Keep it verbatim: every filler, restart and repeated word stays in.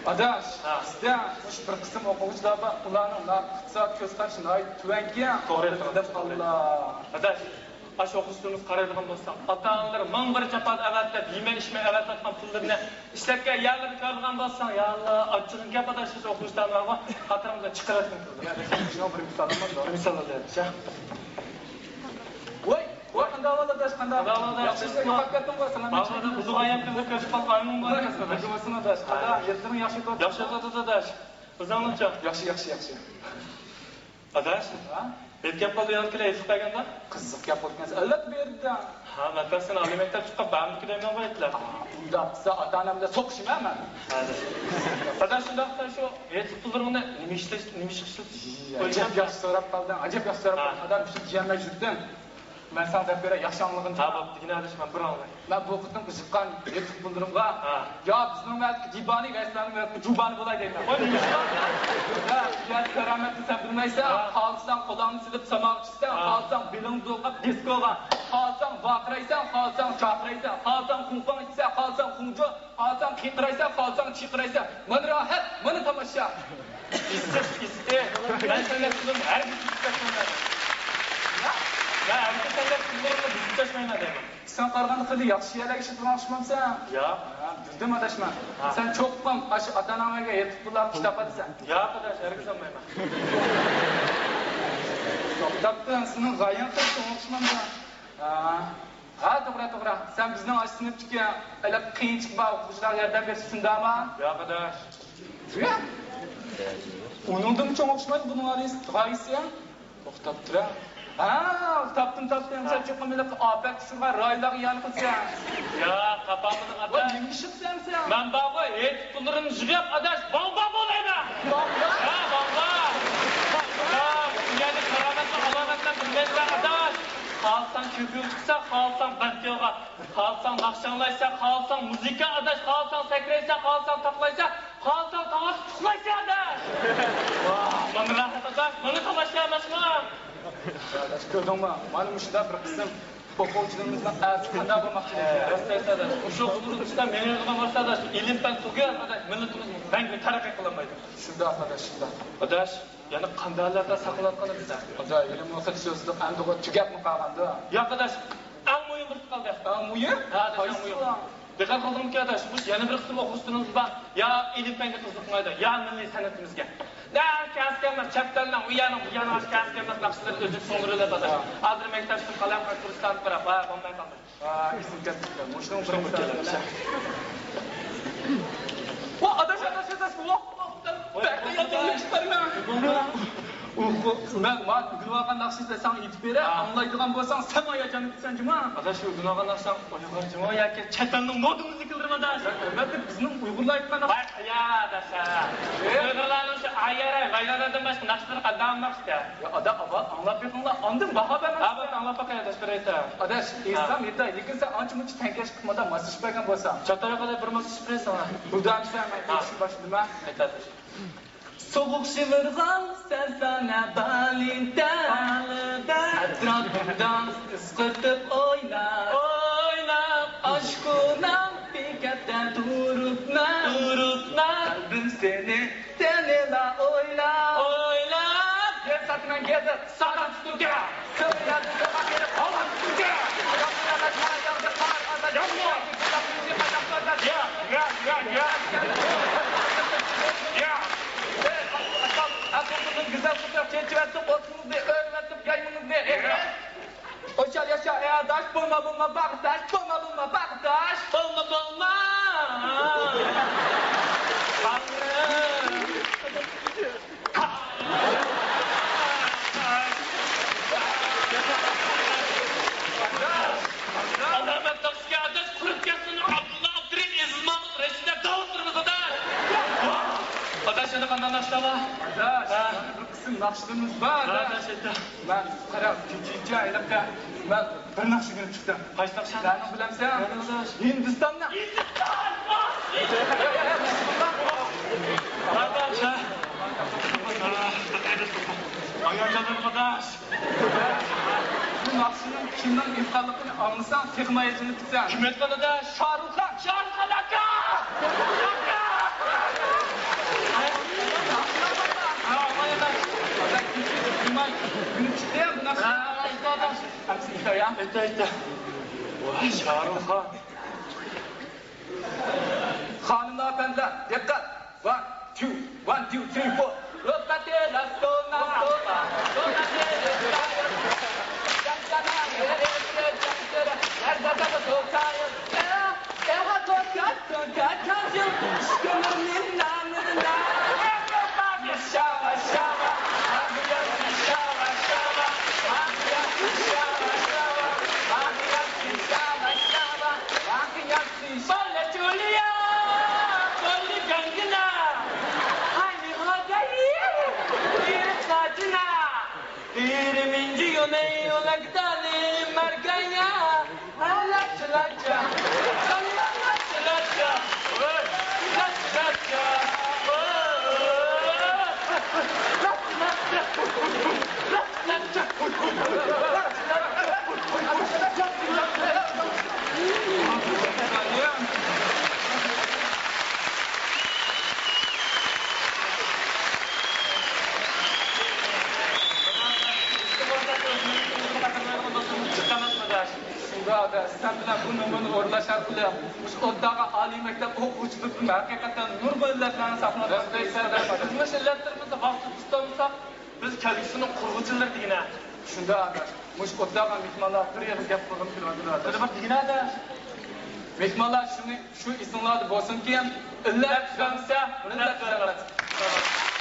ئاداش، ھە. بىزدە مۇشۇ بىر قىسىم ئوقۇغۇچىلار بار، ئۇلارنىڭ ئىقتىساد كۆز قارىشى ناھايىتى تۆۋەنكەن. توغرا ئېيتىڭ، ئاداش. ئاداش، ئاشۇ ئوقۇغۇچىلىرىمىزغا قارايدىغان بولساڭ، ئاتا-ئانىلىرى مىڭ بىر جاپادا ئەۋەتىپ، يېمەي-ئىچمەي ئەۋەتىۋاتقان پۇللىرىنى ئىشلەتكەن يەرلىرىنى كۆرىدىغان بولساڭ، يا ئاللا، ئاچچىقىم كەپ ئاداش، شۇ ئوقۇغۇچىلارنى بارغۇ، خاتىرەمدىن چىقىرىۋەتكۈم كېلىدۇ. يا، شۇنىڭ بىر مىسالىم بار. بىر مىسال ئاداش. ۋاي، ۋاي، قانداق ئەھۋال ئاداش، قانداق؟ قانداق ئەھۋال ئاداش؟ ياخشىمۇ، يوقاپ كەتتىڭغۇ، سالامەتچىلىكمۇ؟ ئۇزۇن ئايەمدىن كۆرۈشۈپ قالغان ئايىمىڭ بار ئەمەس ئاداش. بولسۇن ئاداش. قانداق، يېتىڭ ياخشى ئۆتۈۋاتىدۇ؟ ياخشى ئۆتۈۋاتىدۇ ئاداش. ئۆزۈڭنىڭچۇ؟ ياخشى، ياخشى، ياخشى. ئاداش، ھە؟ ھېيت كەپ قالدى، ياق كېلە ھېيتلىق بەرگەندە؟ قىزىق گەپ بولۇپ كەلسە، ئەلۋەتتە بېرىدۇ. ھە، مەن بەرسەم ئالىي مەكتەپ چىققان بەرمىدىكى دەيمەن غۇ ھېيتلىق. ئۇنداق دېسە ئاتا-ئانام بىلەن سوقۇشىمەن مەن. ھە. ئاداش، شۇنداقتا شۇ ھېيتلىق پۇللىرىڭنى نېمە ئىشلەش، نېمە ئىشقا ئىشلىتىش؟ ئەجەب ياخشى سوراپ قالدىڭ، ئەجەب ياخشى سوراپ قالدىڭ. ئاداش، شۇ دېيەلمەي يۈردۈڭ. مەن ساڭا دەپ بېرەي، ياخشى ئاڭلىغىن. ھە، بوپتۇ، دېگىنە ئاداش، مەن بىر ئاڭلاي. مەن بۇ قېتىمقى يىغقان ھېيتلىق پۇللىرىمغا، ھە. يا بىزنىڭ نۆۋەتتىكى دىبانى ۋە سىلەرنىڭ نۆۋەتتىكى جۇبانى بولاي دەيمەن. ۋاي، نېمە ئىش بار؟ ھە، دۇنيادىكى كارامەتنى سەن بىلمەيسەن. ھە. خالىساڭ قولۇڭنى سېلىپ ساماغا چۈشىسەن، ھە. خالىساڭ بېلىڭنى بۇلغاپ دىسكوغا، خالىساڭ ۋارقىرايسەن، خالىساڭ چاقىرايسەن، خالىساڭ خۇڭفاڭ ئىچىسەن، خالىساڭ خۇڭجۇ، خالىساڭ قىيقىرايسەن، خالىساڭ چىقىرايسەن. مانا راھەت، مانا تاماشا. ئىسسىق، ئىسسىق. مەن سەنلەر پۇلۇمنى ھەرگىز بۇزۇپ تاشلىمايمەن. نېمە؟ مەن ھەرگىز سەنلەر پۇللىرىمنى بۇزۇپ تاشلىمايمەن دەيمەن. سەن قارىغاندا خېلى ياخشى يەرلەرگە ئىشلىتىدىغان ئوخشىمامسەن؟ ياق. ھە، بىلدىم ئاداش مەن. ھە. سەن چوقۇم ئاشۇ ئاتا-ئاناڭ بەرگەن ھېيتلىق پۇللارنى كىشىلەپ ئالىسەن. ياق ئاداش، ھەرگىز ئالمايمەن. توختاپتىن، سېنىڭ غايەڭ خېلى چوڭ ئوخشىمامدۇ؟ ھە. ھە، توغرا، توغرا. سەن بىزنىڭ ئاشۇ سىنىپتىكى ھېلىقى قىيىنچىقى بار ئوقۇغۇچىلارغا ياردەم بېرىشكە شۇنداقمۇ؟ ياق ئاداش. يا. ئۇنىڭدىنمۇ چوڭ ئوخشىمايدۇ بۇنىڭ غايىسى. توختاپ تۇرە. ھە، تاپتىم، تاپتىم. سەن چوقۇم ھېلىقى ئاپەتكە ئۇچرىغان رايونلارغا ئىئانە قىلىسەن. ياق، تاپالمىدىم ئاتا. ۋاي، نېمە ئىش قىلىسەن سەن؟ مەن بارغۇ، ھېيت پۇللىرىمنى يىغىپ ئاداش، بامبا بولايمەن. بامبا؟ ھە، بامبا. يا، دۇنيادا كارامەتنى ئالامەتلەر بىلمەيدىغان ئاداش. خالىساڭ كۆكۈل چىقسا، خالىساڭ بەتكە يولغا. خالىساڭ ناخشا ئاڭلايسەن، خالىساڭ مۇزىكا ئاداش، خالىساڭ سەكرەيسەن، خالىساڭ تاقلايسەن، خالىساڭ تاڭ ئاتقۇسلايسەن ئاداش. ۋاھ، مانا راھەت ئاداش، مانا تاماشا ئاداش مانا. ئاداش، كۆردۈڭمۇ؟ مانا مۇشۇنداق بىر قىسىم ئوقۇغۇچىلىرىمىزنىڭ ئەتىسى قانداق بولماقچى؟ راست ئېيتىسەن ئاداش، مۇشۇ ئۇلۇغ ئىشتا مېڭىپ قالماقچى ئاداش، ئىلىم پەن تۈگەل ئاداش، مىللىتىمىز مەڭگۈ تەرەققىي قىلالمايدۇ. شۇنداق ئاداش، شۇنداق. ئاداش، يەنە قانداق ھاللاردا ساقلانغىنى بىزدە؟ ئاتا، ھېلىمۇ خېلى سۆزلىدۇق، ئەمدىغۇ تۈگەپمۇ قالغاندۇ؟ ياق ئاداش، ئەڭ مۇھىم بىرسى قالدى. ئەڭ مۇھىم؟ ھە ئاداش، ئەڭ مۇھىم. قايسى؟ دىققەت قىلدىڭمىكىن ئاداش، مۇشۇ يەنە بىر قىسىم ئوقۇغۇچىلىرىمىز بار، يا ئىلىم پەنگە قىزىقمايدۇ، يا مىللىي سەنئىتىمىزگە. نە كەسكەنمەس، چەت ئەلنىڭ ئۇ يەرنىڭ بۇ يەرنىڭ كەسكەنمەس ناخشىلىرى ئۆزى سۇڭدۇرۇلۇپ ئاداش. ھازىر مەكتەپتىن قالايمىقان كۇرسلارنى قاراپ، ۋاي بولماي قالدى. ۋاي، ئېسىم كەتتى. مۇشۇنىڭ بىر مىسالى. ۋا، ئاداش، ئاداش، ئاداش، ۋاھ، ۋاھ، ۋاھ. ۋاي، بەك ۋاي، ھاياجانلىنىپ چىقارمەن. مەن، ماڭا ئۆگىنىۋالغان ناخشىسى سەن ئېيتىپ بېرە، ھە. ئاڭلايدىغان بولساڭ سەن ھاياجانلىنىسەن جۇما. ئاداش، ئۆگىنىۋالغان ناخشاڭ ئۇيغۇرچىمۇ ياكى چەت ئەلنىڭ مودا مۇزىكىلىرىمۇ ئاداش؟ ئەلۋەتتە، بىزنىڭ ئۇيغۇرلار ئېيتقان ناخشا. ۋاي، قايا ئاداش، ھە. ئۇيغۇرلارنىڭ شۇ ئايارى، ۋايلانادىن باشقا ناخشىلىرى قانداق ناخشا؟ يا ئادا، ئاۋۋال ئاڭلاپ بېقىڭلار، ئاندىن باھا بەرمەڭ. ھە، بولدى، ئاڭلاپ باقاي ئاداش، بىر ئېيتاي. ئاداش، ھە. ئېيتسام ئېيتاي، لېكىن سەن ئانچە-مۇنچە تەڭكەشلىك قىلمىدا ماسلىشىپ بەرگەن بولساڭ. چاتاق يوق ئاداش، بىر ماسلىشىپ بېرەي ساڭا. بۇ دەمسە مەن ھە. ئېيتىشنى باشلىدىم ھە. ئېيت ئاداش. سوغۇق شىۋىرغان سەزانە بالىدە. بالىدە. ئەتراپىمدا ئىسقىرتىپ ئويناپ. ئويناپ. ئاشۇ كونا بېكەتتە تۇرۇپمەن. تۇرۇپمەن. قەلبىم سېنى تېنىلا ئويلاپ. ئويلاپ. گېزىت ساتىمەن، گېزىت. ساغان تۇتۇڭ، گە. سۆيەلدى، سۆيەلدى، قاغان تۇتۇڭ، گە. ياغمۇر ياغدى، قار ياغدى، قار ياغدى. ياغمۇر. ياغمۇر ياغدى، قار ياغدى. ياغ، ياغ، ياغ، ياغ. ياغ. ئەي، ئەتراپىمىزنىڭ گۈزەل قىزلىرى چېچىۋەتتۇق، ئوتىمىزنى ئۆرۈۋەتتۇق، يايمىمىزنى. ياغ. ئويشار ياشا، ئەي ئاداش، بولما، بولما، باغداش، بولما، بولما، باغداش. بولما، بولما. ئالامەت ناخشىكەن ئاداش، قۇرۇپ كەتسۇن ئابدۇللا ئابدۇرېھىم، ئېزىز مامۇت، رەشىدە داۋۇت تۇرمىسىدا. ئاداش، يەنە قانداق ناخشا بار؟ ئاداش، ھە. يەنە بىر قىسىم ناخشىلىرىمىز بار، ھە، ئاداش. ئاداش، ئېيتە. مەن قاراپ، كېچىچە ھېلىقى مەن بىر ناخشا ئۆگىنىپ چىقتىم. قايسى ناخشا؟ نېمىنى بىلەمسەن؟ نېمىنى بىلەمسەن؟ ھىندىستاننىڭ. ھىندىستان! ھاياجانلىنىپ ئاداش. بۇ ناخشىنىڭ كىمنىڭ ئېيتقانلىقىنى ئاڭلىساڭ تېخىمۇ ھاياجانلىنىپ كېتىسەن. كىم ئېيتقان ئاداش؟ شاھرۇخ خان! شاھرۇخ خان ئاكا! ئاكا! ئېيتە، ئېيتە. ۋاي، شارۇخخان. خانىم ئەپەندىلەر، دىققەت! One, two, one, two, three, four. شۇنداق ئاداش، سەن بىلەن بۇ نومۇرنى ئورۇنلاش ئارقىلىق مۇشۇ ئوتتاغا ئالىي مەكتەپ ئوقۇغۇچىلىرىدىن ھەقىقەتەن نۇرغۇن ئىللەتلەرنى ساقلاپ قالدۇق. بىزمۇ ئىللەتلىرىمىزنى ۋاقتىدا تۇتالمىساق، بىز كەلگۈسىنىڭ قۇرغۇچىلىرى دېگىنە. شۇنداق ئاداش، مۇشۇ ئوتتاغا مېھمانلار بىر يەردە گەپ قىلغۇم كېلىۋاتىدۇ ئاداش. قېنى بىر دېگىنە ئاداش. مېھمانلار، شۇنى، شۇ ئېسىڭلاردا بولسۇنكى، ئىللەت تۈزەلمىسە، مىللەت تۈزەلمەس.